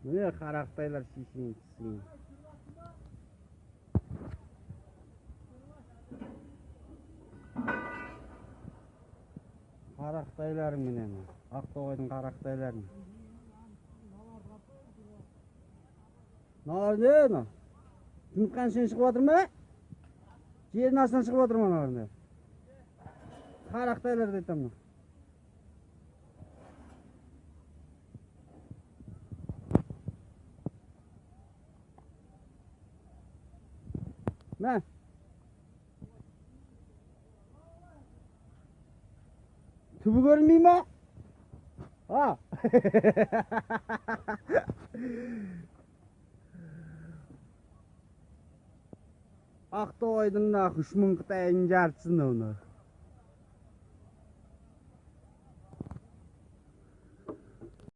Міне қарақытайлар шешең тісің. Қарақытайларың міне мына. Ақтоғайдың қарақытайларың. Мыналар не мынау? Жұмыртқаның ішінен шығып жатыр ма? Жердің астынан шығып жатыр ма мыналар не? Қарақытайлар дейді мына. Мә. Түбі көрінбей ме? А. Ақтоғайдың нақ 3000 қытайының жартысы мынау.